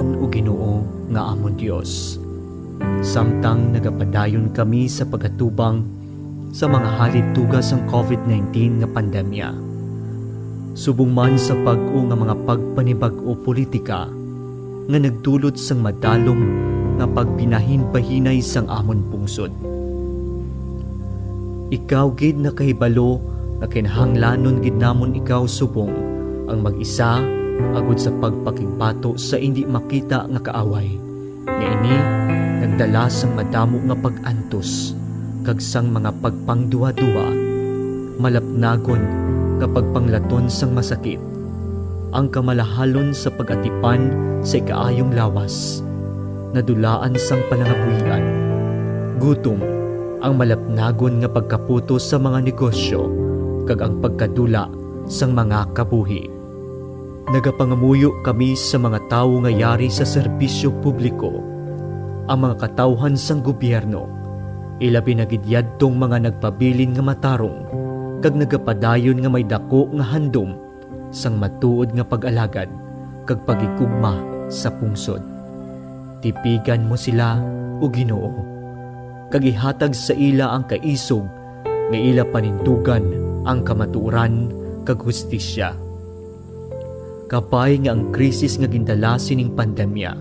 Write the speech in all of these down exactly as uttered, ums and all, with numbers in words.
O Ginoo nga amon Dios, samtang nagapadayon kami sa pag-atubang sa mga halituga sang covid nineteen nga pandemya, subong man sa bag-o nga mga pagpanibag-o politika nga nagdulot sang madalom nga pagpinahinbahinay sang amon pungsod. Ikaw gid nakahibalo nga kinahanglanon gid namon ikaw subong ang mag-isa, agod sa pagpakigbato sa indi makita nga kaaway, nga ini nagdala sang madamo nga pag-antos kag sang mga pagpangduhaduha, malapnagon nga pagpanglaton sang masakit, ang kamalahalon sa pag-atipan sa ikaayong lawas, nadulaan sang palangabuhian, gutom, ang malapnagon nga pagkaputos sa mga negosyo, kag ang pagkadula sang mga kabuhi. Nagapangamuyo kami sa mga tawo nga yari sa serbisyo publiko, ang mga katawuhan sang gobyerno, ilabi na gid yadtong mga nagpabilin nga matarong kag nagapadayon nga may daku nga handom sang matuod nga pag-alagad kag paghigugma sa pungsod. Tipigan mo sila, O Ginoo, kag ihatag sa ila ang kaisog nga ila panindugan ang kamatuoran kag hustisya. Kabay nga ang krisis nga gindala sining pandemya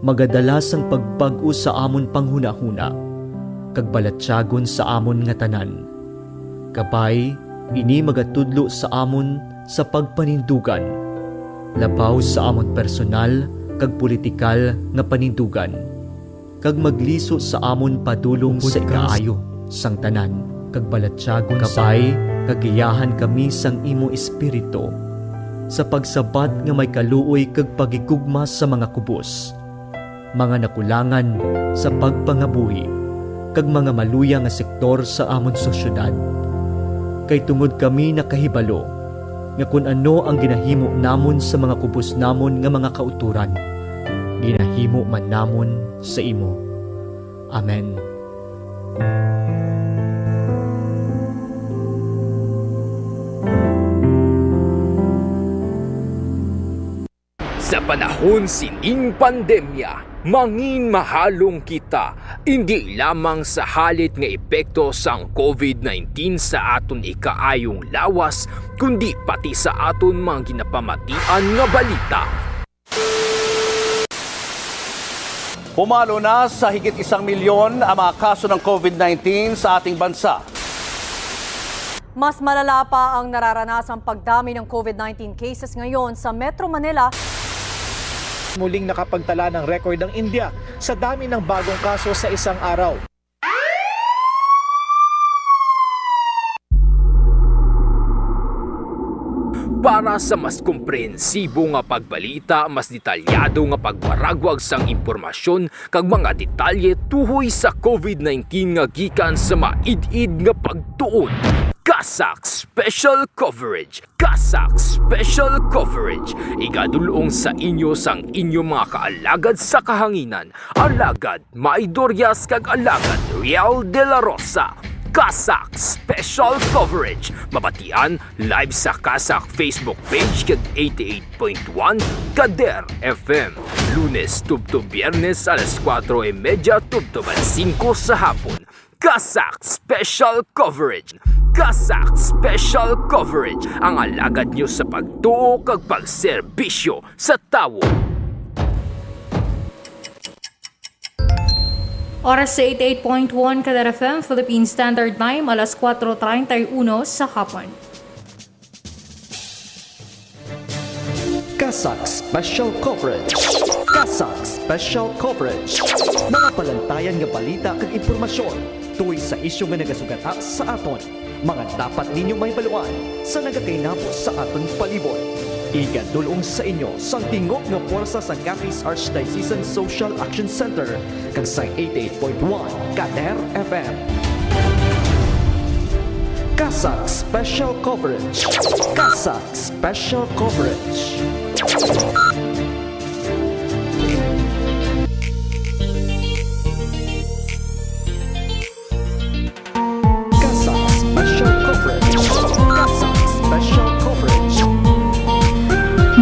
magadala sang pagbag-o sa amon panghunahuna kag balatyagon sa amon nga tanan. Kabay, ini magatudlo sa amon sa pagpanindugan, labaw sa amon personal kag politikal nga panindugan, kag magliso sa amon padulong sa ikaayo sang tanan, kag balatyagon sa kabay, kag giyahan kami sang imo Espiritu sa pagsabat nga may kaluoy kag paghigugma sa mga kubos, mga nakulangan sa pagpangabuhi, kag mga maluya nga sektor sa amon sosyedad. Kay tungod kami nakahibalo nga kon ano ang ginahimo namon sa mga kubos namon nga mga kautoran, ginahimo man namon sa imo. Amen. Sa panahon sining pandemya, mangin mahalong kita, indi lamang sa halit nga epekto sang covid nineteen sa aton ikaayong lawas, kundi pati sa aton mga ginapamatian nga balita. Pumalo na sa higit isang milyon ang mga kaso ng covid nineteen sa ating bansa. Mas malala pa ang nararanasang pagdami ng covid nineteen cases ngayon sa Metro Manila. Muling nakapagtala ng record ang India sa dami ng bagong kaso sa isang araw. Para sa mas komprehensibo nga pagbalita, mas detalyado nga pagwaragwag sang impormasyon, kag mga detalye tuhoy sa covid nineteen nga gikan sa maid-id nga pagtuon. CASAC Special Coverage. CASAC Special Coverage. Igadul-ong sa inyo sang inyo mga kaalagad sa kahanginan, Alagad May Dorias kag Alagad Riel de la Rosa. CASAC Special Coverage. Mabatian live sa CASAC Facebook page kag eighty-eight point one Kader F M, Lunes tubtob Biyernes alas kuwatro y medya tubtob alas singko sa hapon. CASAC Special Coverage. CASAC Special Coverage, ang alagad nyo sa pagtuo kag pagserbisyo sa tawo. Oras sa eighty-eight point one Kader F M, Philippine Standard Time, alas kuwatro treinta y uno sa hapon. CASAC Special Coverage. CASAC Special Coverage. Mga palantayan nga balita kag impormasyon tuhoy sa isyu nga nagasugata sa aton. Mga dapat ninyo mahibaluan sa nagakainabo sa aton palibot. Igadul-ong sa inyo sang tingog nga pwersa sang Capiz Archdiocesan Social Action Center kag sang eighty-eight point one Kader F M. CASAC Special Coverage. CASAC Special Coverage. CASAC Special Coverage. CASAC Special Coverage.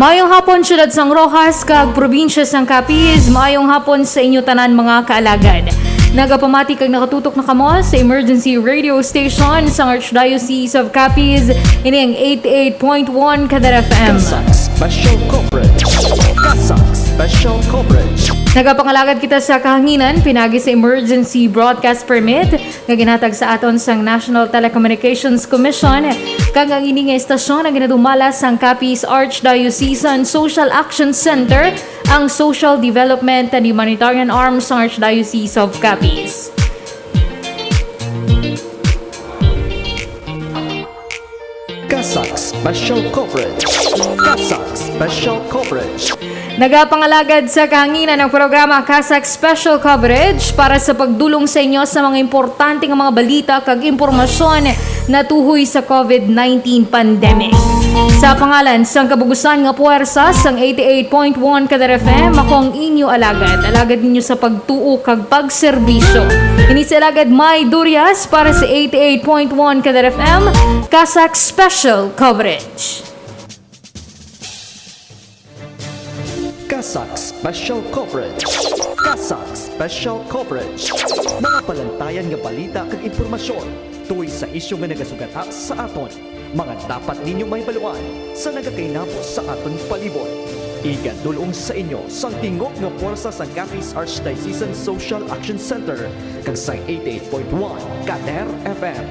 Maayong hapon, siyudad sang Roxas kag probinsya sang Capiz. Maayong hapon sa inyo tanan, mga kaalagad. Nagapamati kag nakatutok na kamo sa emergency radio station sang Archdiocese of Capiz. Ini ang eighty-eight point one Kadar F M. CASAC Special Coverage. CASAC Special Coverage. Nagapangalagad kita sa kahanginan pinagi sa emergency broadcast permit nga ginhatag sa aton sang National Telecommunications Commission, kag ang ini nga estasyon ang ginadumala sang Capiz Archdiocesan Social Action Center, ang social development and humanitarian arm sang Archdiocese of Capiz. CASAC Special Coverage. CASAC Special Coverage. Nagapangalagad sa kahanginan ang programa CASAC Special Coverage para sa pagdulong sa inyo sa mga importante nga mga balita kag impormasyon natuhoy sa covid nineteen pandemic. Sa pangalan sang kabugusan nga puwersa sang eighty-eight point one Kadar F M, ako ang inyo alagad. Alagad ninyo sa pagtuo kag pagserbisyo. Ini si Alagad May Durias para sa eighty-eight point one Kadar F M, CASAC Special Coverage. CASAC Special Coverage. CASAC Special Coverage. Mga palantayan nga balita kag impormasyon tuhoy sa isyu nga nagasugata sa aton. Mga dapat ninyo mahibaluan sa nagakainabo sa aton palibot. Igadulong sa inyo sang tingog nga puwersa sang Capiz Archdiocesan Social Action Center kag sang eighty-eight point one Kader F M.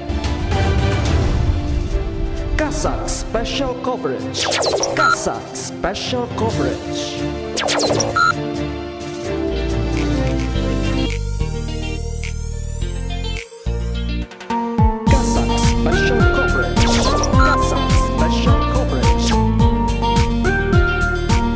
CASAC Special Coverage. CASAC Special Coverage. CASAC Special Coverage. CASAC Special Coverage.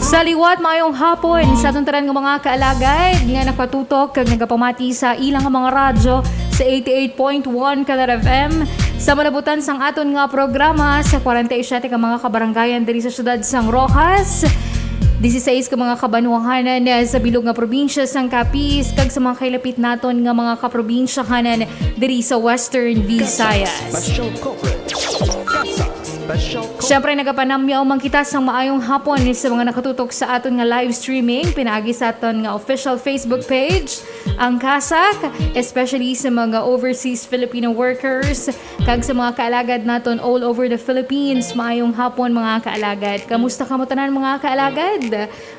Sa liwat, maayong hapon sa aton tanan nga mga kaalagad nga nakatutok kag nagapamati sa ilang mga radyo sa eighty-eight point one Kalar F M. Sa malabutan sang aton nga programa sa kwarenta y siyete ka mga kabarangayan diri sa siyudad sang Roxas, dieciséis ka mga kabanwahanan sa bilog nga probinsya sang Capiz, kag sa mga kailapit naton nga mga kaprobinsyahanan diri sa Western Visayas. Special coverage. Special coverage. Siyempre, nagapanamyaw man kita sang maayong hapon sa mga nakatutok sa aton nga live streaming pinaagi sa aton nga official Facebook page, ang CASAC, especially sa mga overseas Filipino workers kag sa mga kaalagad naton all over the Philippines. Maayong hapon, mga kaalagad. Kamusta kamo tanan, mga kaalagad?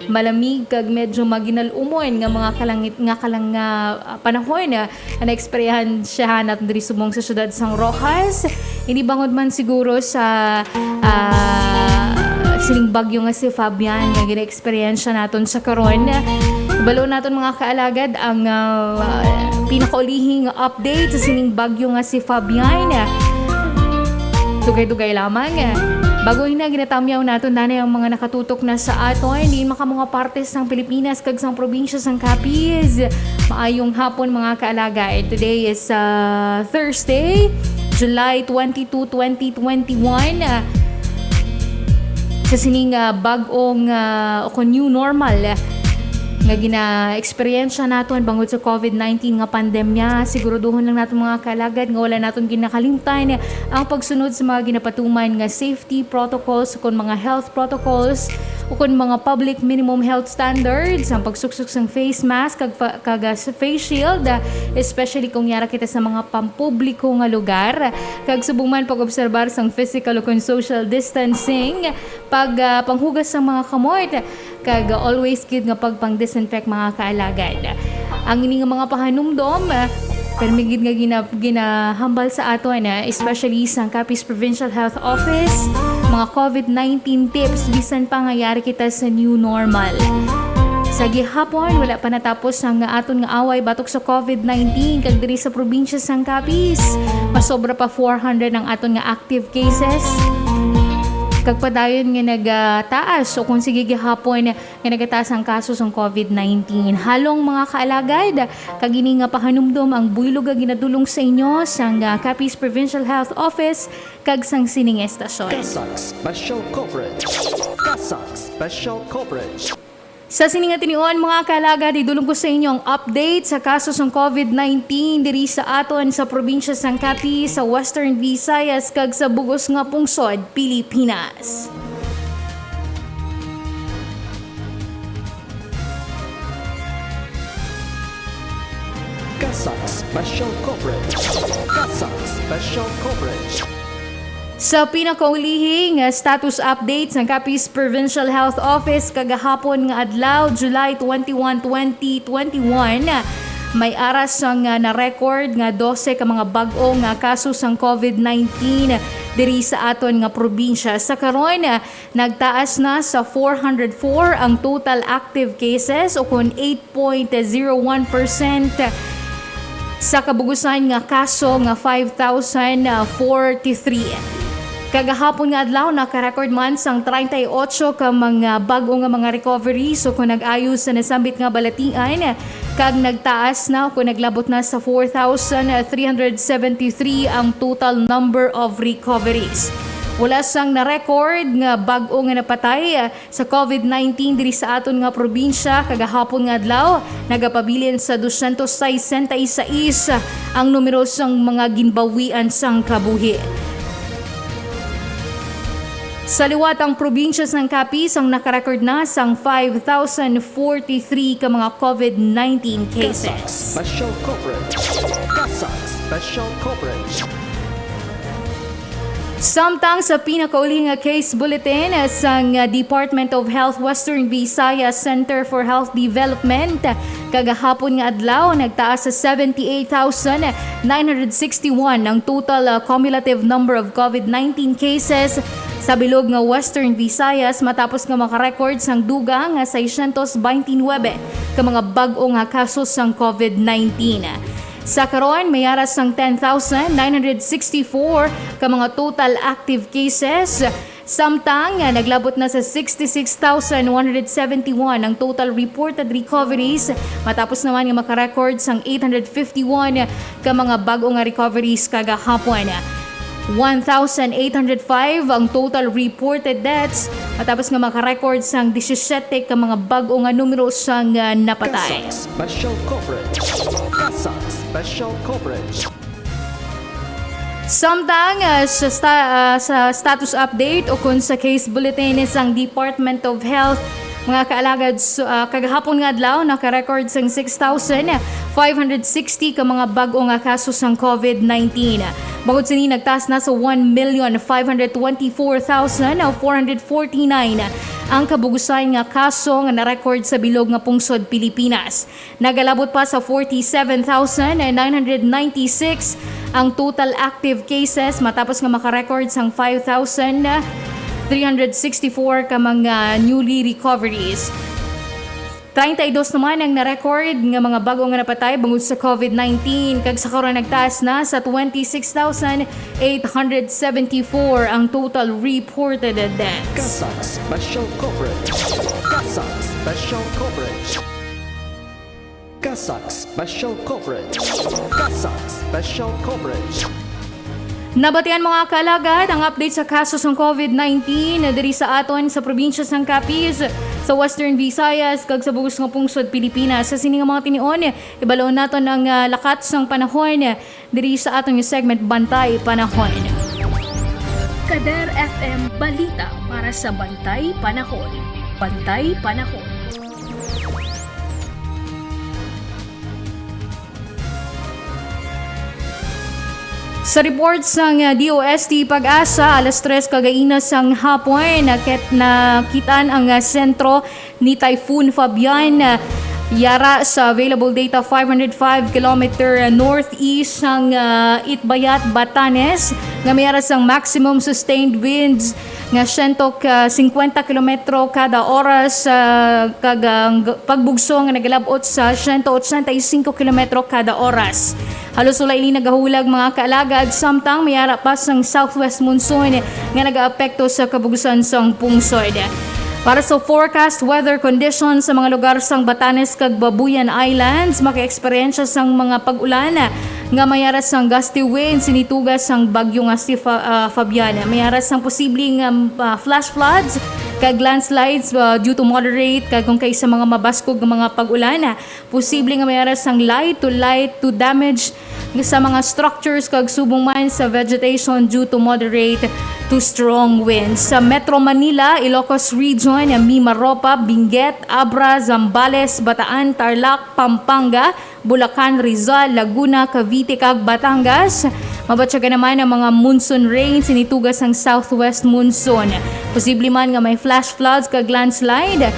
Malamig kag medyo maginalumon nga mga kalangit, nga kalang, nga, ah, panahon, ah, ang naeksperyensyahan naton diri subong sa siyudad sang Roxas. Ini bangod man siguro sa, ah, sining bagyo nga si Fabian nga ginaeksperyensya naton sa karon. Balo naton, mga kaalagad, ang, ah, pinakaulihing update sa sining bagyo nga si Fabian. Dugay-dugay lamang. Bago ina, ginatamyaw naton nanay ang mga nakatutok na sa aton diin man kamo nga parte sang Pilipinas kag sang probinsya sang Capiz. Maayong hapon, mga kaalagad. Today is, uh, Thursday, July twenty-two, twenty twenty-one. Sa sining, uh, bag-ong, uh, o kon new normal nga gina-eksperyensya naton bangod sa covid nineteen nga pandemya, siguraduhon lang naton, mga kaalagad, nga wala naton ginakalimtan ang pagsunod sa mga ginapatuman nga safety protocols ukon mga health protocols ukon mga public minimum health standards, ang pagsuksok sang face mask kag fa-, kag, ah, sa face shield, ah, especially kung yara kita sa mga pampubliko nga lugar, kag subong man pag-obserbar sang physical ukon social distancing, pag, ah, panghugas sang mga kamot, kag always gid nga pagpang-disinfect, mga kaalagad. Ang ini nga mga pahanumdom, ah, permi gid nga gina-, ginahambal sa aton, ah, especially sang Capiz Provincial Health Office, mga covid nineteen tips, bisan pa nga yari kita sa new normal. Sa gihapon, wala pa natapos ang aton nga away batok sa covid nineteen, kag diri sa probinsya sang Capiz, masobra pa four hundred ang aton nga active cases, kag padayon nga nagataas, o kung sige gihapon nga nagataas ang kaso sang covid nineteen. Halong, mga kaalagad, kag ini nga pahanumdom ang buylog nga ginadulong sa inyo sang, ah, Capiz Provincial Health Office kag sang sining estasyon. CASAC Special Coverage. CASAC Special Coverage. Sa sini nga tinion, mga kaalagad, idulong ko sa inyo ang update sa kaso sang covid nineteen diri sa aton sa probinsya sang Capiz, sa Western Visayas, kag sa bug-os nga pungsod, Pilipinas. CASAC Special Coverage. CASAC Special Coverage. Sa pinakaulihi nga status update sang Capiz Provincial Health Office kagahapon nga adlaw, July twenty-one, twenty twenty-one, may ara sang, ah, na-record nga dose ka mga bag-o nga kaso sang COVID nineteen diri sa aton nga probinsya. Sa karon, ah, nagtaas na sa four hundred four ang total active cases, o kon eight point zero one percent sa kabugusan nga kaso nga five thousand forty-three. Kagahapon nga adlaw, naka-record man sang treinta y ocho ka mga bag-o nga mga recoveries, o kon nag-ayo sa nasambit nga balatian, kag nagtaas na o kon naglabot na sa four thousand three hundred seventy-three ang total number of recoveries. Wala sang na-record nga bag-o nga napatay sa COVID nineteen diri sa aton nga probinsya. Kagahapon nga adlaw, nagapabilin sa dosyentos sesenta y seis ang numero sang mga ginbawian sang kabuhi. Sa liwat, ang probinsya sang Capiz ang nakarecord na sang five thousand forty-three ka mga COVID nineteen cases. CASAC Special Coverage. CASAC Special Coverage. Samtang sa pinakauli nga case bulletin sang Department of Health Western Visayas Center for Health Development, kagahapon nga adlaw, nagtaas sa seventy-eight thousand nine hundred sixty-one ang total, uh, cumulative number of COVID nineteen cases sa bilog nga Western Visayas, matapos nga makarecord sang dugang nga seiscientos veintinuebe ka mga bag-o nga kaso sang COVID nineteen. Sa karon, may ara sang ten thousand nine hundred sixty-four ka mga total active cases, samtang, ah, naglabot na sa sixty-six thousand one hundred seventy-one ang total reported recoveries, matapos naman nga makarecord sang eight hundred fifty-one ka mga bag-o nga recoveries kagahapon. One thousand eight hundred five ang total reported deaths, matapos nga makarecord sang disisyete ka mga bag-o nga numero sang, ah, napatay. CASAC Special Coverage. CASAC Special Coverage. Samtang, ah, sa sta-, ah, sa status update o kon sa case bulletin sang Department of Health, mga kaalagad, so, ah, kagahapon nga adlaw, naka-record sang six thousand five hundred sixty ka mga bag-o nga kaso sang COVID nineteen. Bangod sini, nagtaas na sa one million five hundred twenty-four thousand four hundred forty-nine ang kabugusan nga kaso nga na-record sa bilog nga pungsod Pilipinas. Nagalabot pa sa forty-seven thousand nine hundred ninety-six ang total active cases, matapos nga makarecord sang five thousand three hundred sixty-four ka mga newly recoveries. Treinta y dos naman ang na-record nga mga bag-o nga napatay bangod sa COVID nineteen, kag sa karon nagtaas na sa twenty-six thousand eight hundred seventy-four ang total reported deaths. CASAC Special Coverage. CASAC Special Coverage. CASAC Special Coverage. CASAC Special Coverage. Nabatian, mga kaalagad, ang update sa kaso sang COVID nineteen diri sa aton sa probinsya sang Capiz, sa Western Visayas, kag sa bug-os nga pungsod Pilipinas. Sa sini nga mga tinion, ibalon naton ang, ah, lakat sang panahon diri sa aton nga segment, Bantay Panahon. Kader F M Balita para sa Bantay Panahon. Bantay Panahon. Sa report sang D O S T PAGASA, alas tres kagaina sang hapon, nakit-, nakitaan ang, ah, sentro ni Typhoon Fabian, ah, yara sa available data, five hundred five kilometer northeast sang, ah, Itbayat, Batanes, nga may ara sang maximum sustained winds nga siyento ka singkwenta kilometro kada oras, ah, kag ang g-, pagbugso nga nagalab-ot sa siyento otsenta y singko kilometro kada oras. Halos wala ini nagahulag, mga kaalagad, samtang may ara pa sang southwest monsoon nga nagaapekto sa kabug-usan sang pungsod. Para sa forecast weather conditions sa mga lugar sang Batanes kag Babuyan Islands, makaeksperyensya sang mga pag-ulan nga may ara sang gusty winds, sinitugas sang bagyo nga si Fa-, ah, Fabian. May ara sang posible nga, ah, flash floods kag landslides, ah, due to moderate kag kon kaisa mga mabaskog nga mga pag-ulan. Posible nga may ara sang light to light to damage sa mga structures kag subong man sa vegetation due to moderate to strong winds. Sa Metro Manila, Ilocos Region, Mimaropa, Benguet, Abra, Zambales, Bataan, Tarlac, Pampanga, Bulacan, Rizal, Laguna, Cavite, kag Batangas. Mabatyagan naman ang mga monsoon rains, sinitugas ang southwest monsoon. Posible man nga may flash floods kag landslide.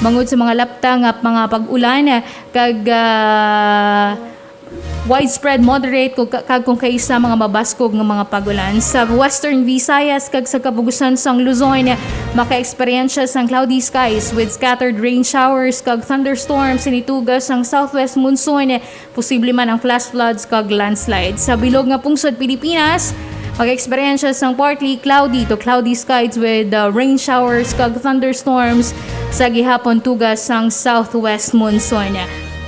Bangod sa mga lapta nga mga pag-ulan, kag, ah, widespread moderate kag, kag kung kaisa mga mabaskog nga mga pag-ulan. Sa Western Visayas kag sa kabugusan sang Luzon, maka-eksperyensya sang cloudy skies with scattered rain showers kag thunderstorms, sinitugas ang southwest monsoon. Posible man ang flash floods kag landslides. Sa bilog nga pungsod Pilipinas, mag-eksperyensya sang partly cloudy to cloudy skies with, uh, rain showers kag thunderstorms sa gihapon tugas sang southwest monsoon.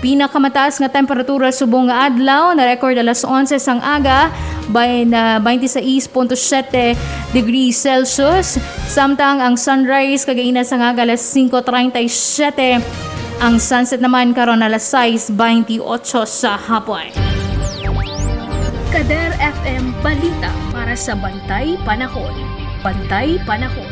Pinakamataas nga temperatura subong nga adlaw na-record alas onse sang aga, bay-, na twenty-six point siyete degrees Celsius, samtang ang sunrise kagaina sang aga alas singko treinta y siete, ang sunset naman karon alas sais baynte otso sa hapon. Kader F M Balita para sa Bantay Panahon. Bantay Panahon.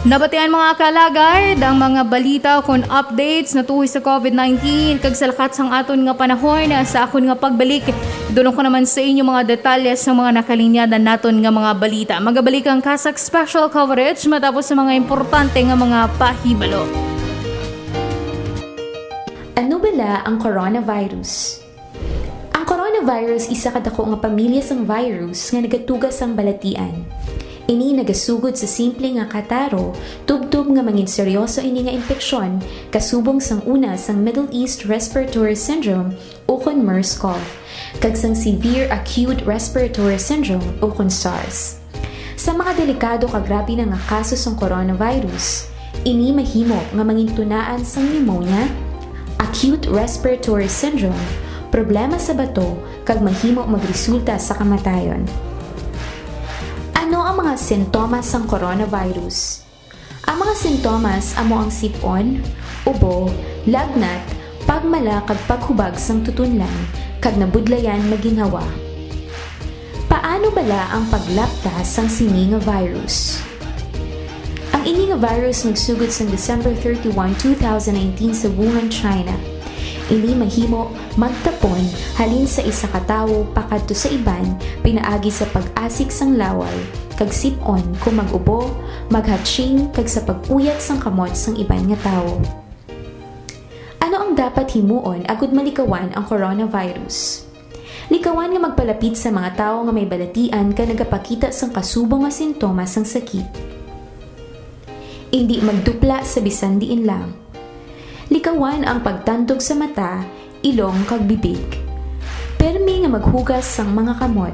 Nabatian, mga kaalagad, ang mga balita kon updates natuhoy sa covid nineteen kag sa lakat sang aton nga panahon. Sa akon nga pagbalik, idulong ko naman sa inyo mga detalye sa mga nakalinyadan naton nga mga balita. Magabalik ang CASAC special coverage matapos sa mga importante nga mga pahibalo. Ano bala ang coronavirus? Ang coronavirus isa ka dako nga pamilya sang virus nga nagatuga sang balatian. Ini nagasugod sa simple nga kataro, tubtob nga mangin seryoso ini nga impeksyon, kasubong sang una sang Middle East Respiratory Syndrome ukon MERS-CoV, kag sang Severe Acute Respiratory Syndrome ukon SARS. Sa mga delikado kag grabe na nga kaso sang coronavirus, ini mahimo nga mangintunaan sang pneumonia, acute respiratory syndrome, problema sa bato, kag mahimo magresulta sa kamatayon. Ano ang mga sintomas sang coronavirus? Ang mga sintomas amo ang sip-on, ubo, lagnat, pagmala kag paghubag sang tutunlan, kag nabudlayan nga ginhawa. Paano bala ang paglapta sang sini nga virus? Ang ini nga virus nagsugod sang December thirty-one, two thousand nineteen sa Wuhan, China. Ini mahimo magtapon halin sa isa ka tawo pakadto sa iban pinaagi sa pag-asik sang laway kag sip-on kon mag-ubo, maghatching, kag sa pag-uyat sang kamot sang iban nga tawo. Ano ang dapat himuon agud malikawan ang coronavirus? Likawan nga magpalapit sa mga tawo nga may balatian kag nagapakita sang kasubong nga sintomas sang sakit. Indi magdupla sa bisan diin lang. Likawan ang pagtandog sa mata, ilong, kag bibig. Permi nga maghugas sang mga kamot.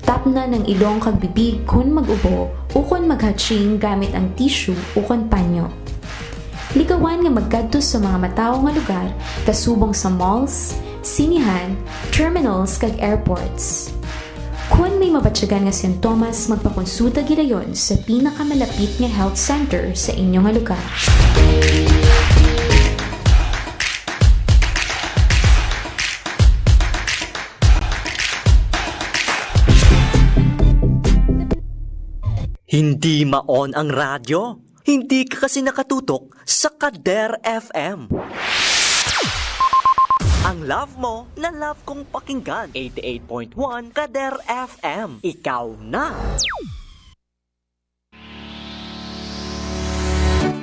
Tapnan ang ilong kag bibig kon mag-ubo ukon maghatching gamit ang tissue ukon panyo. Likawan nga magkadto sa mga matawo nga lugar, kasubong sa malls, sinehan, terminals, kag airports. Kon may mabatyagan nga sintomas, magpakonsulta gilayon sa pinakamalapit nga health center sa inyo nga lugar. Hindi ma-on ang radyo? Hindi ka kasi nakatutok sa Kader F M. Ang love mo na love kong pakinggan. Eighty-eight point one Kader F M. Ikaw na.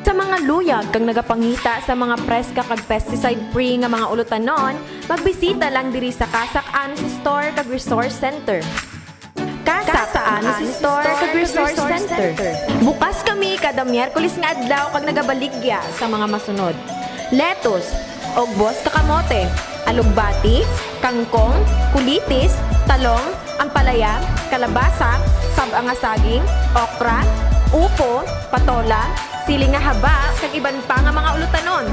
Sa mga luyag kag nagapangita sa mga preska kag pesticide-free nga mga ulutanon, magbisita lang diri sa CASAC Honest Store kag Resource Center. CASAC Honest Store kag Resource Center. Bukas kami kada Miyerkules nga adlaw kag nagabaligya sa mga masunod: lettuce, ugbos ka kamote, alugbati, kangkong, kulitis, talong, ampalaya, kalabasa, sab-a nga saging, okra, upo, patola, siling nga haba, kag iban pa nga mga ulutanon.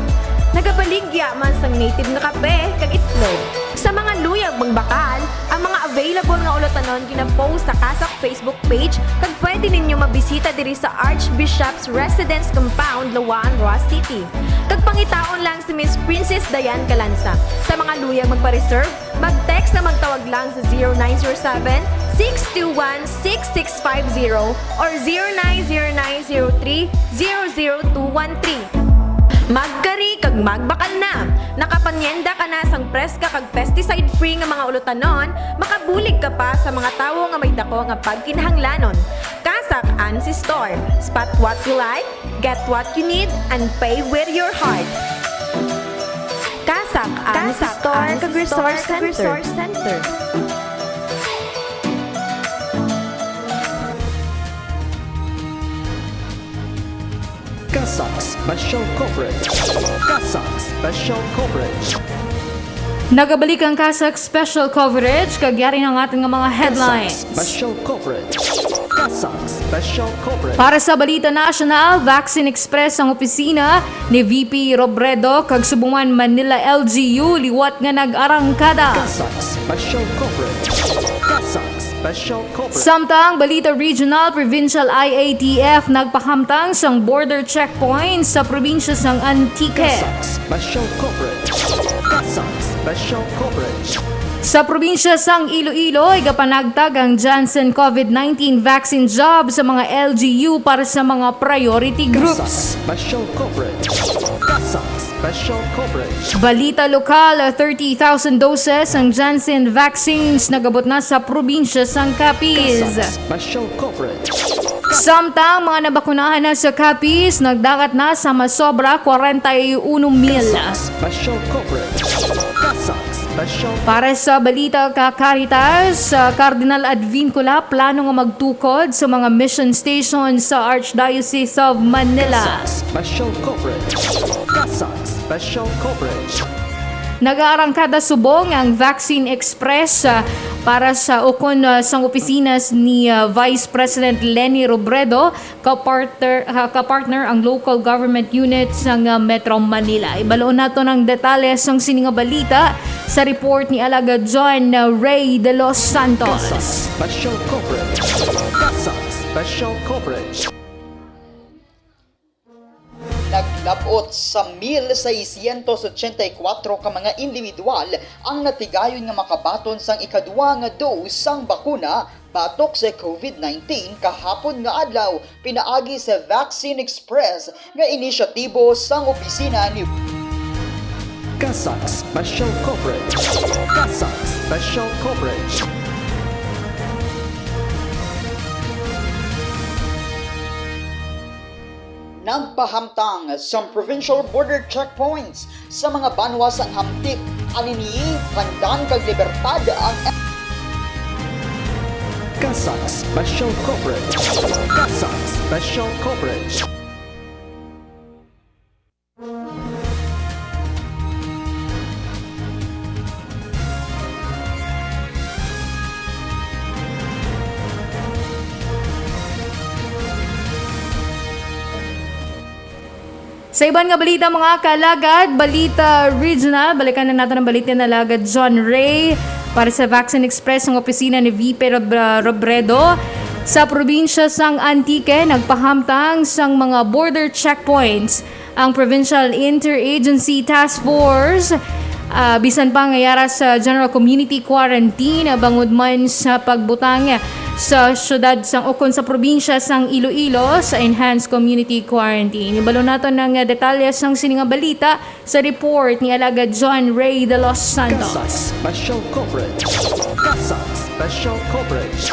Nagabaligya man sang native nga kape kag itlog. Sa mga luyag magbakal, ang mga available nga ulutanon gina-post sa CASAC Facebook page, kag pwede ninyo mabisita diri sa Archbishop's Residence Compound, Lawaan, Roxas City. Kag pangitaon lang si Miss Princess Diane Calanza. Sa mga luyag magpa-reserve, mag-text na magtawag lang sa zero nine zero seven, six two one, six six five zero or zero nine zero nine zero three zero zero two one three. Magkari kag magbakal na! Nakapanyenda ka na sang preska kag pesticide-free nga mga ulutanon, makabulig ka pa sa mga tawo nga may dako nga pagkinahanglanon. Kasak Ansi Store. Spot what you like, get what you need, and pay with your heart. Kasak Ansi Store kag Resource Center. Kasak Special Coverage. Kasak Special Coverage. Nagabalik ang Kasak Special Coverage, kag yari na ang aton nga mga headlines. Kasak Special Coverage. Kasak Special Coverage. Para sa balita nasyonal, Vaccine Express ang opisina ni V P Robredo kag subong man Manila L G U liwat nga nag-arangkada. Kasak Special Coverage. Kasak Special Coverage. Samtang balita regional, provincial I A T F nagpahamtang sang border checkpoint sa probinsya sang Antique. Kasak Special Coverage. Kasak Special Coverage. Sa probinsya sang Iloilo, igapanagtag ang Janssen COVID nineteen vaccine jab sa mga L G U para sa mga priority Kasak groups. Special Coverage. Kasak Special Coverage. Balita lokal, thirty thousand doses ang Janssen vaccines nagabot na sa probinsya sang Capiz. Kasak Special Coverage. Samtang mga nabakunahan na sa Capiz, nagdagat na sa masobra forty-one mil. Kasak Special Coverage. Kasak Special Para sa balita ka Caritas, uh, Cardinal Advincula plano nga magtukod sa mga mission station sa Archdiocese of Manila. Kasak Special Coverage. Kasak Special Coverage. Nagaarangkada subong ang Vaccine Express, ah, para sa ukon, ah, sang opisina ni, ah, Vice President Leni Robredo, kapartner, ah, kapartner ang local government unit sang, ah, Metro Manila. Ibaloon nato ang detalye sang sini nga balita sa report ni Alagad John, ah, Ray De Los Santos. Kasak Special Coverage. Kasak Special Coverage. Naglab-ot sa mil seiscientos ochenta y cuatro ka mga individual ang natigayon nga makabaton sang ikaduha nga dose sang bakuna batok sa COVID nineteen kahapon nga adlaw, pinaagi sa Vaccine Express nga inisyatibo sang opisina ni Kasak Special Coverage. Kasak Special Coverage. Nagpahamtang sang provincial border checkpoints sa mga banwa sang Hamtic, Anini, Pandan kag Libertad ang Kasak Special Coverage. Kasak Special Coverage. Sa iban nga balita, mga kaalagad, balita regional, balikan na nato ang balita ni Alagad John Ray. Para sa Vaccine Express, ang opisina ni V P Rob- Robredo sa probinsya sang Antique nagpahamtang sang mga border checkpoints ang Provincial Interagency Task Force. Ah, bisan pa nga yara sa general community quarantine, ah, bangod man sa pagbutang sa syudad sang ukon sa probinsya sang Iloilo sa enhanced community quarantine. Ibalo nato ang, ah, detalye sang sini nga balita sa report ni Alagad John Ray De Los Kasak Santos. Special Coverage. Kasak Special Coverage.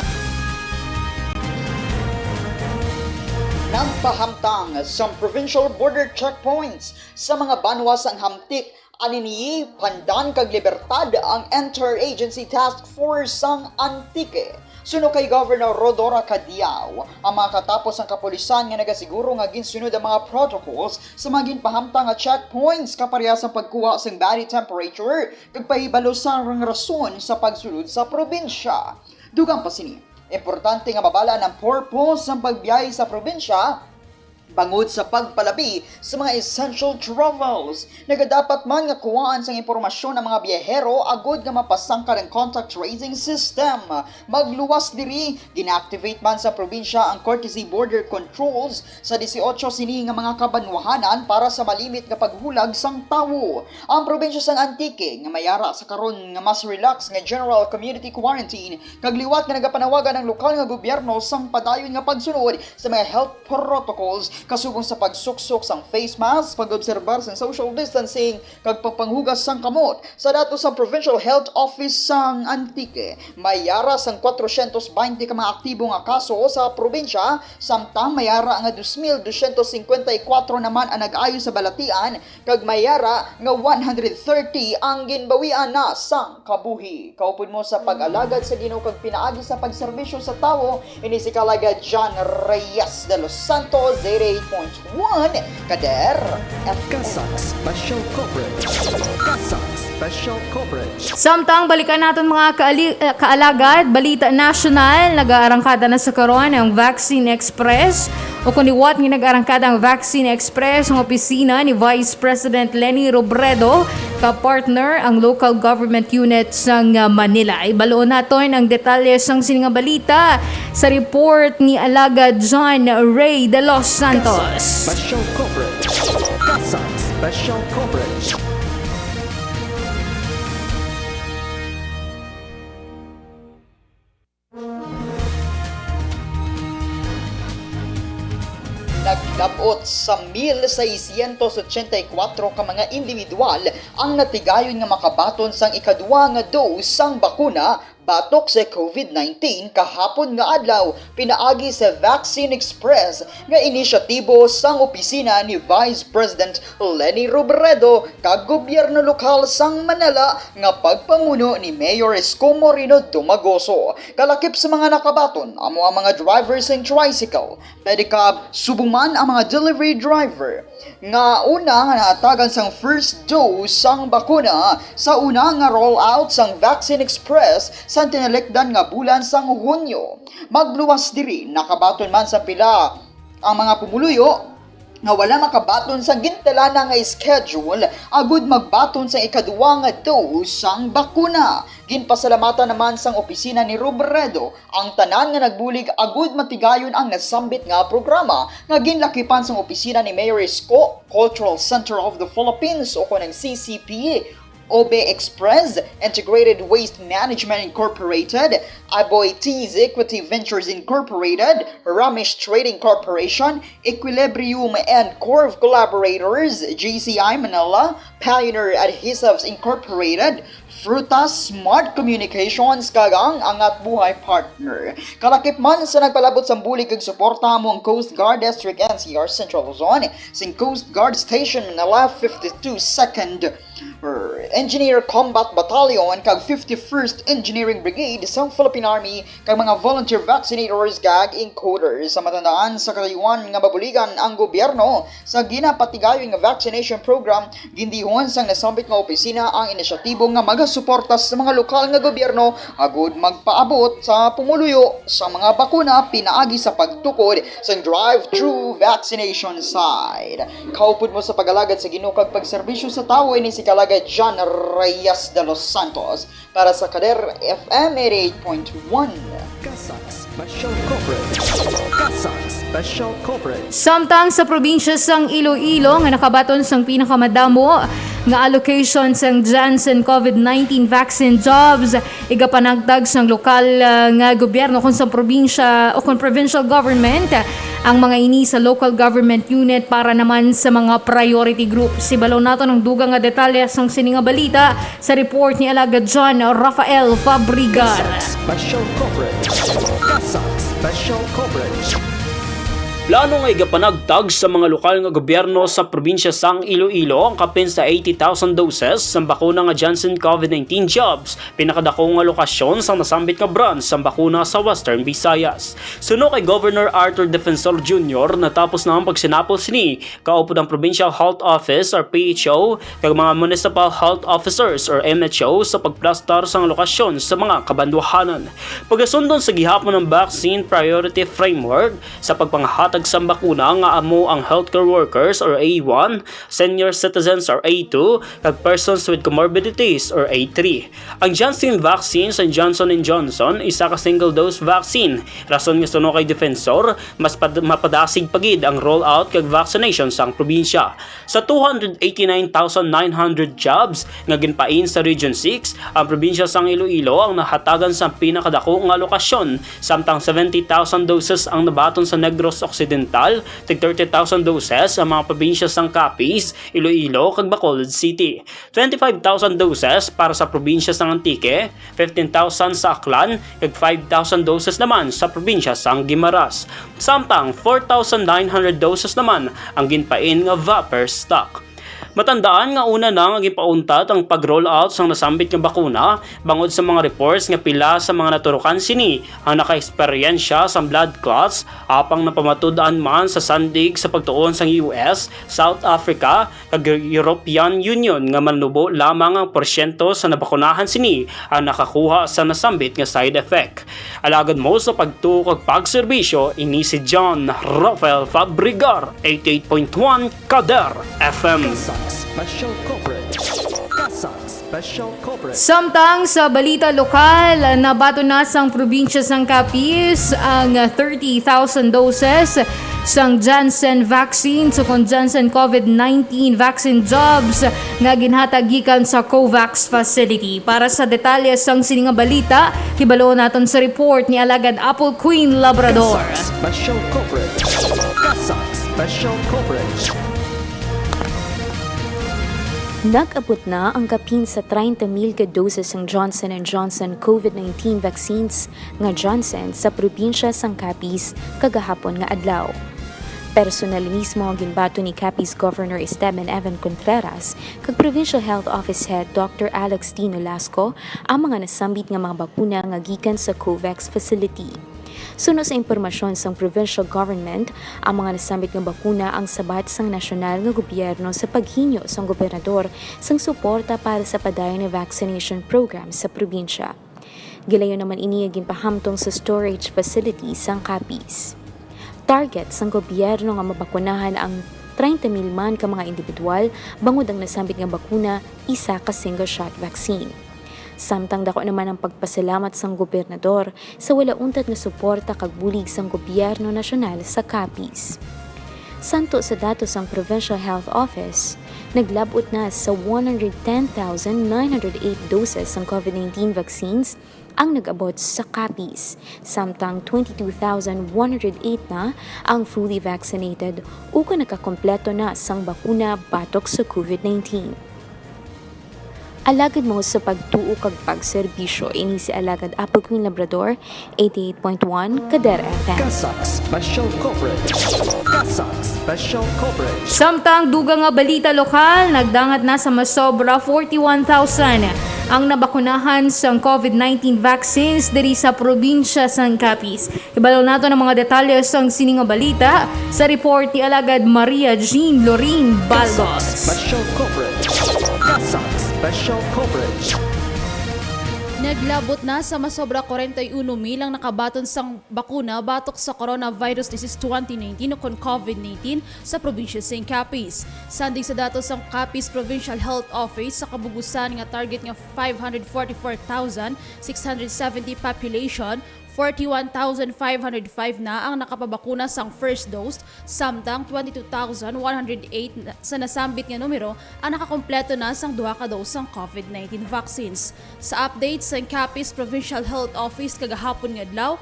Nagpahamtang sang provincial border checkpoints sa mga banwa sang Hamtic, Anini, Pandan kag Libertad ang Interagency Task Force sang Antique. Suno kay Governor Rhodora Cadiao, ang makatapos ang kapulisan nga nagasiguro nga ginsunod ang mga protocols sa mga ginpahamtang nga checkpoints, kaparehas ang pagkuha sang body temperature kag pahibalo sang rason sa pagsulod sa probinsya. Dugang pa sini, importante nga mabal-an ang purpose sang pagbiyahe sa probinsya. Bangod sa pagpalabi sa mga essential travels, nagadapat man nga kuhaan sang impormasyon ang mga biyahero agud nga mapasangkad ang contact tracing system. Magluwas diri, gina-activate man sa probinsya ang courtesy border controls sa dieciocho sini nga mga kabanwahanan para sa malimit nga paghulag sang tawo. Ang probinsya sang Antique, nga may ara sa karon nga mas relax nga general community quarantine, kag liwat nga nagapanawagan ang lokal nga gobyerno sang padayon nga pagsunod sa mga health protocols, kasubong sa pagsuksok sang face mask, pag-obserbar sang social distancing, kag pagpanghugas sang kamot. Sa datos sang Provincial Health Office sang Antique, may ara sang kwatrocientos baynte ka mga aktibo nga kaso sa probinsya, samtang may ara nga dos mil dosyentos singkwenta y kuwatro naman ang nag-ayo sa balatian, kag may ara nga one hundred thirty ang ginbawian na sang kabuhi. Kaupod mo sa pag-alagad sa Ginoo kag pinaagi sa pagserbisyo sa tawo, ini si Kalaga John Reyes de los Santos, eighty-eight point one Kader F M. CASAC Special Coverage. CASAC Special Coverage. Samtang balikan naton mga kaali-, eh, kaalagad, balita nasyonal, nag-aarangkada na sa karon ang Vaccine Express. O kung liwat nga nag-arangkada ang Vaccine Express, ang opisina ni Vice President Leni Robredo ka partner ang local government unit sang, ah, Manila. Ibaluon naton ang detalye sang sini nga balita sa report ni Alagad John Ray de los Santos. CASAC Special Coverage. CASAC Special Coverage. Naglab-ot sa mil seiscientos ochenta y kuwatro ka mga individual ang natigayon nga makabaton sang ikaduha nga dose sang bakuna batok sa covid nineteen kahapon nga adlaw, pinaagi sa Vaccine Express nga inisyatibo sang opisina ni Vice President Leni Robredo kag gobyerno lokal sang Manila nga pagpamuno ni Mayor Isko Moreno Domagoso. Kalakip sa mga nakabaton amo ang mga driver sang tricycle, pedicab, subong man ang mga delivery driver nga una nga naatagan sang first dose sang bakuna sa una nga rollout sang Vaccine Express sa tinalikdan nga bulan sang Hunyo. Magluwas diri, nakabaton man sa pila ang mga pumuluyo nga wala makabaton sa gintalana nga schedule agud magbaton sa ikaduha nga dose sang bakuna. Ginpasalamatan naman sang opisina ni Robredo ang tanan nga nagbulig agud matigayon ang nasambit nga programa nga ginlakipan sang opisina ni Mayor Isko, Cultural Center of the Philippines, o kon ang C C P, Obe Express, Integrated Waste Management Incorporated, Aboy Teas Equity Ventures Incorporated, Ramesh Trading Corporation, Equilibrium and Corv Collaborators, G C I Manila, Pioneer Adhesives Incorporated, Frutas Smart Communications, kag ang Angat Buhay Partner. Kalakip man sa nagpalabot sang bulig kag suporta amo ang Coast Guard District N C R Central Luzon, sing Coast Guard Station Manila fifty-two Second Engineer Combat Battalion kag fifty-first Engineering Brigade sang Philippine Army, kag mga volunteer vaccinators kag encoders. Sa matandaan, sa katuyuan nga mabuligan ang gobyerno sa ginapatigayon nga vaccination program, gindihon sang nasambit nga opisina ang inisyatibo nga magasuporta sa mga lokal nga gobyerno agud magpaabot sa pumuluyo sa mga bakuna pinaagi sa pagtukod sa drive-through vaccination site. Kaupod mo sa pag-alagad sa Ginoo kag pagserbisyo sa tawo, ini si Kalagad John Reyes de los Santos para sa Kader F M eighty-eight point one. CASAC Special Coverage. CASAC Special Coverage. Samtang sa probinsya sang Iloilo nga nakabaton sang pinakamadamo nga allocation sang Janssen covid nineteen vaccine jobs, igapanagtag sang lokal, ah, nga gobyerno kon sa probinsya o kon provincial government ang mga ini sa local government unit para naman sa mga priority groups. Ibalo naton ang dugang nga detalye sang sini nga balita sa report ni Alagad John Rafael Fabregar. CASAC Special Coverage. CASAC Special Coverage. Plano nga igapanagtag sa mga lokal nga gobyerno sa probinsya sang Iloilo ang kapin sa eighty thousand doses sang bakuna nga Janssen covid nineteen jobs, pinakadako nga lokasyon sang nasambit nga brand sang bakuna sa Western Visayas. Suno kay Governor Arthur Defensor Junior, natapos na ang pagsinapol sini kaupod ang Provincial Health Office or P H O kag mga Municipal Health Officers or M H O sa pagplastar sang lokasyon sa mga kabanwahanan. Pagasundon sa gihapon ang Vaccine Priority Framework sa pagpangahatag sang bakuna nga amo ang healthcare workers or A one, senior citizens or A two, kag persons with comorbidities or A three. Ang Janssen vaccine sang Johnson and Johnson isa ka single-dose vaccine, rason nga suno kay Defensor, mas pad- mapadasig pa gid ang rollout kag vaccination sang probinsya. Sa two hundred eighty-nine thousand nine hundred jobs nga ginpain sa Region six, ang probinsya sang Iloilo ang nahatagan sang pinakadako nga alokasyon, samtang seventy thousand doses ang nabaton sa Negros Occidental, tig thirty thousand doses ang mga probinsya sang Capiz, Iloilo, kag Bacolod City, twenty-five thousand doses para sa probinsya sang Antique, fifteen thousand sa Aklan, kag five thousand doses naman sa probinsya sang Guimaras. Samtang four thousand nine hundred doses naman ang ginpain nga buffer stock. Matandaan nga una na nga ginpauntat ang pag-roll out sang nasambit nga bakuna bangod sa mga reports nga pila sa mga naturukan sini ang nakaeksperyensya sang blood clots, apang napamatud-an man sa sandig sa pagtuon sang U S, South Africa, kag European Union nga manubo lamang ang porsyento sa nabakunahan sini ang nakakuha sa nasambit nga side effect. Alagad mo sa pagtuo kag pagserbisyo, ini si John Rafael Fabregar, eighty-eight point one Kader F M. CASAC Special Coverage. CASAC Special Coverage. Samtang sa balita lokal, nabaton na sang probinsya sang Capiz ang thirty thousand doses sang Janssen vaccine, sukon Janssen COVID nineteen vaccine jobs nga ginhatag gikan sa COVAX facility. Para sa detalye sang sini nga balita, hibaloon naton sa report ni Alagad Apple Queen Labrador. CASAC Special Coverage. CASAC Special Coverage. Nag-abot na ang kapin sa treinta mil ka doses sang Johnson and Johnson COVID nineteen vaccines nga Janssen sa probinsya sang Capiz kagahapon nga adlaw. Personal mismo ang ginbaton ni Capiz Governor Esteban Evan Contreras kag Provincial Health Office Head Doctor Alex T. Nolasco ang mga nasambit nga mga bakuna nga gikan sa COVAX facility. Suno sa impormasyon sang provincial government, ang mga nasambit nga bakuna ang sabat sang nasyonal nga gobyerno sa paghinyo sang gobernador sang suporta para sa padayon nga vaccination program sa probinsya. Gilayon naman ini nga ginpahamtong sa storage facility sang Capiz. Target sang gobyerno nga mabakunahan ang treinta mil man ka mga individual bangod ang nasambit nga bakuna isa ka single shot vaccine. Samtang dako naman ang pagpasalamat sang gobernador sa wala untat nga suporta kag bulig sang gobyerno nasyonal sa Capiz. Santo sa datos sang Provincial Health Office, naglab-ot na sa one hundred ten thousand nine hundred eight doses sang COVID nineteen vaccines ang nag-abot sa Capiz, samtang twenty-two thousand one hundred eight na ang fully vaccinated ukon nakakompleto na sang bakuna batok sa COVID nineteen. Alagad mo sa pagtuo kag pagserbisyo, ini si Alagad Apple Queen Labrador, eighty-eight point one Kader F M. CASAC Special Coverage. CASAC Special Coverage. Samtang dugang nga balita lokal, nagdangat na sa masobra forty-one thousand ang nabakunahan sang COVID nineteen vaccines diri sa probinsya sang Capiz. Hibalo nato ang mga detalye sang sini nga balita sa report ni Alagad Maria Jean Lorin Baldos. CASAC Special Coverage. CASAC Special Coverage. Naglabot na sa masobra kwarenta y uno mil ang nakabaton sang bakuna batok sa coronavirus disease twenty nineteen o kon COVID nineteen sa probinsya sang Capiz. Sandig sa datos sang Capiz Provincial Health Office, sa kabugusan nga target nga five hundred forty-four thousand six hundred seventy population, forty-one thousand five hundred five na ang nakapabakuna sang first dose, samtang twenty-two thousand one hundred eight na, sa nasambit nga numero ang nakakompleto na sang duha ka dose sang COVID nineteen vaccines. Sa update sang Capiz Provincial Health Office kagahapon nga adlaw,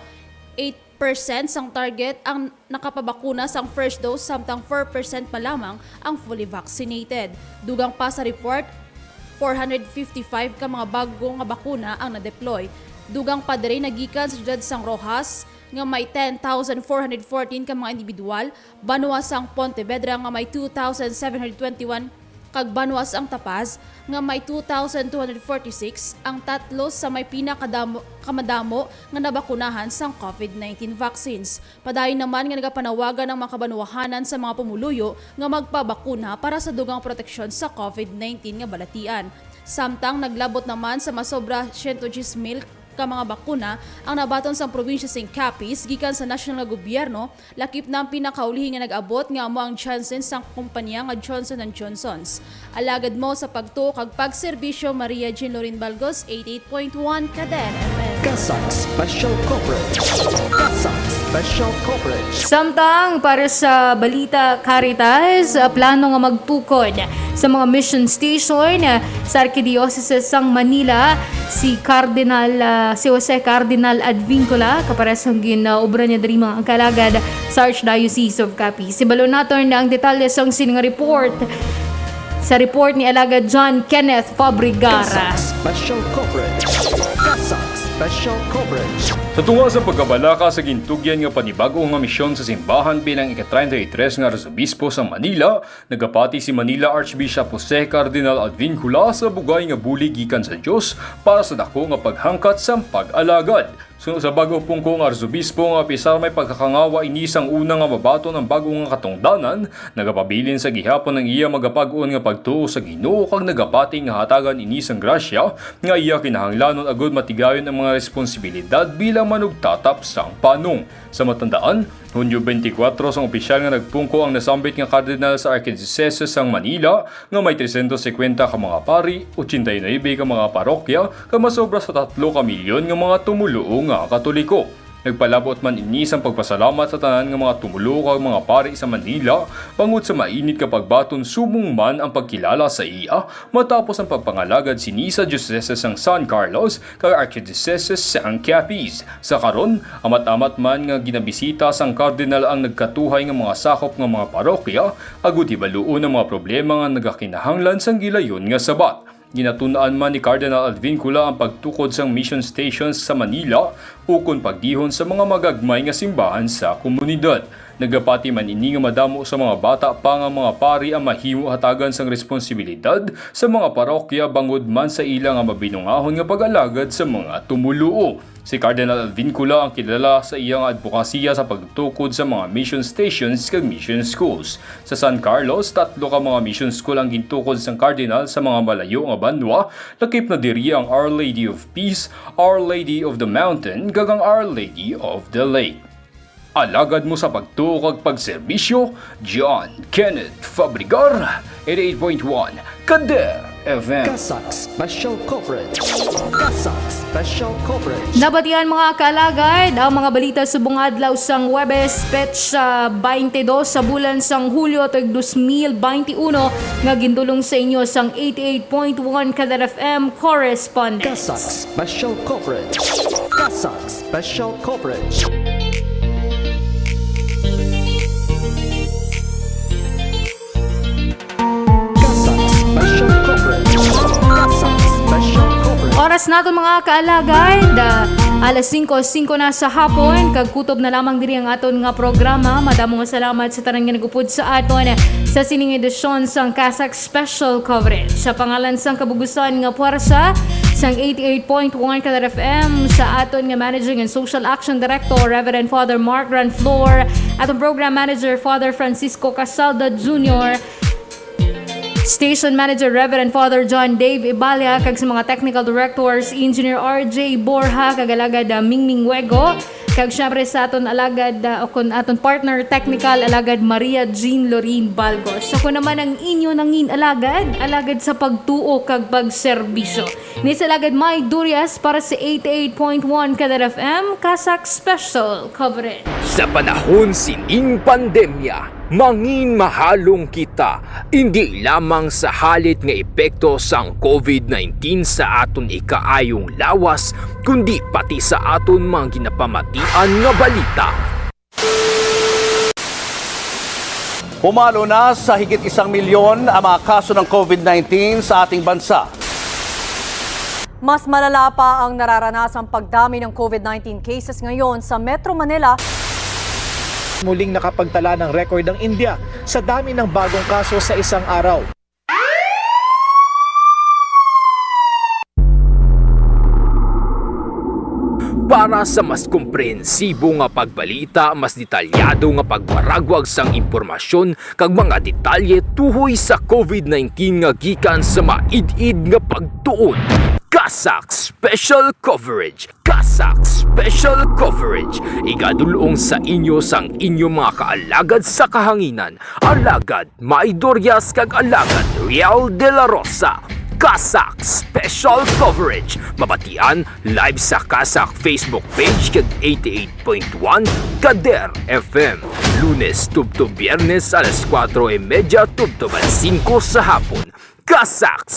eight percent sang target ang nakapabakuna sang first dose, samtang four percent pa lamang ang fully vaccinated. Dugang pa sa report, four hundred fifty-five ka mga bag-o nga bakuna ang na-deploy. Dugang pa diri nagikan sa siyudad sang Roxas nga may ten thousand four hundred fourteen ka mga individual, banwa sang Pontevedra nga may two thousand seven hundred twenty-one, kag banwa sang Tapaz nga may two thousand two hundred forty-six, ang tatlo sa may pinakadamo, kamadamo nga nabakunahan sang COVID nineteen vaccines. Padayon naman nga nagapanawagan ang mga kabanwahanan sa mga pumuluyo nga magpabakuna para sa dugang proteksyon sa COVID nineteen nga balatian. Samtang naglabot naman sa masobra siyento diyes mil ka mga bakuna ang nabaton sang probinsya sing Capiz gikan sa nasyonal nga gobyerno, lakip na ang pinakaulihi nga nag-abot nga amo ang Janssen sang kumpanya nga Johnson and Johnson's. Alagad mo sa pagtuo kag pagserbisyo, Maria Jean Lorin Balgos, eighty-eight point one Kader F M. CASAC Special Coverage. CASAC Special Coverage. Samtang para sa balita, Caritas, ah, plano nga magtukod sa mga mission station, ah, sa Arkidiocese sang Manila si Cardinal, ah, si Jose Cardinal Advincula, kapares sang gin-, ah, obra niya diri, mga kaalagad, sa Archdiocese of Capiz. Ibalo naton ang detalye sang sining report sa report ni Alagad John Kenneth Fabregar. CASAC Special Coverage. CASAC Special Coverage. Sa tunga sa pagkabalaka sa gintugyan nga panibag-o nga misyon sa simbahan bilang ika-treinta y tres nga Arsobispo sa Manila, nagapati si Manila Archbishop Jose Cardinal Advincula sa bugay nga bulig gikan sa Dios para sa dako nga paghangkat sang pag-alagad. Suno sa bag-o pungko nga Arsobispo, nga apisar may pagkakangawa ini sang una nga mabaton ang bag-o nga katungdanan, nagapabilin sa gihapon ang iya magapag-on nga pagtuo sa Ginoo kag nagapati nga hatagan ini sang grasya nga iya kinahanglanon agud matigayon ang mga responsibilidad bilang manugtatap sang panong. Sa matandaan, Hunyo twenty-four sang opisyal nga nagpungko ang nasambit nga kardinal sa Arkidiosese sang Manila, nga may trescientos cincuenta ka mga pari, ochenta y nuebe ka mga parokya, kag masobra sa tatlo ka milyon nga mga tumoluo nga Katoliko. Nagpalabot man ini sang pagpasalamat sa tanan nga mga tumoluo kag mga pari sa Manila bangod sa mainit nga pagbaton subong man ang pagkilala sa iya matapos ang pagpangalagad sini sa Diosese sang San Carlos kag Arkidiosese sang Capiz. Sa karon, amat-amat man nga ginabisita sang kardinal ang nagkatuhay nga mga sakop nga mga parokya, agud hibaluon ang mga problema nga nagakinahanglan sang gilayon nga sabat. Ginatun-an man ni Cardinal Advincula ang pagtukod sang mission stations sa Manila ukon pagdihon sa mga magagmay nga simbahan sa komunidad. Nagapati man ini nga madamo sa mga bata pa nga mga pari ang mahimo hatagan sang responsibilidad sa mga parokya bangod man sa ila nga mabinungahon nga pag-alagad sa mga tumoluo. Si Cardinal Advincula ang kilala sa iya nga adbokasiya sa pagtukod sa mga mission stations kag mission schools. Sa San Carlos, tatlo ka mga mission school ang gintukod sang Cardinal sa mga malayo nga banwa, lakip na diri ang Our Lady of Peace, Our Lady of the Mountain, kag ang Our Lady of the Lake. Alagad mo sa pagtuo kag pagserbisyo, John Kenneth Fabregar, eighty-eight point one Kader F M. CASAC Special Coverage. CASAC Special Coverage. Nabatian, mga kaalagad, ang mga balita subong adlaw sang Huwebes, petsa twenty-two sa bulan sang Hulyo tuig dos mil twenty-one, nga gindulong sa inyo sang eighty-eight point one Kader F M correspondent. CASAC Special Coverage. CASAC Special Coverage. CASAC Special Coverage. CASAC Special Coverage. Oras naton, mga kaalagad, ah, alas singko singko na sa hapon, kag kutob na lamang diri ang aton nga programa. Madamo nga salamat sa tanan nga nagupod sa aton sa sining edisyon sang CASAC Special Coverage. Sa pangalan sang kabugusan nga puwersa sang eighty-eight point one Kader F M, sa aton nga Managing and Social Action Director, Reverend Father Mark Ranflor, aton Program Manager, Father Francisco Casalda Junior, Station Manager, Reverend Father John Dave Ibalia, kag sa mga Technical Directors, Engineer R J Borja, kag Alagad, ah, Mingming Wego, kag syempre sa aton alagad, ah, o kun aton partner technical, Alagad Maria Jean Lorin Balgos. Ako naman ang inyo nangin alagad, alagad sa pagtuo kag pagserbisyo. Ni sa Alagad May Durias para sa eighty-eight point one Kader F M, CASAC Special Coverage. Sa panahon sining pandemya, mangin mahalong kita, indi lamang sa halit nga epekto sang covid nineteen sa aton ikaayong lawas, kundi pati sa aton mga ginapamatian nga balita. Pumalo na sa higit isang milyon ang mga kaso ng covid nineteen sa ating bansa. Mas malala pa ang nararanasang pagdami ng covid nineteen cases ngayon sa Metro Manila. Muling nakapagtala ng record ang India sa dami ng bagong kaso sa isang araw. Para sa mas komprehensibo nga pagbalita, mas detalyado nga pagwaragwag sang impormasyon kag mga detalye tuhoy sa covid nineteen nga gikan sa maid-id nga pagtuon, ka CASAC Special Coverage. CASAC Special Coverage. Igadulong sa inyo sang inyo mga kaalagad sa kahanginan. Alagad May Dorias kag Alagad Riel de la Rosa. CASAC Special Coverage. Mabatian live sa CASAC Facebook page kag eighty-eight point one Kader F M. Lunes tubtob Biyernes alas kuwatro y medya tubtob alas singko sa hapon. CASAC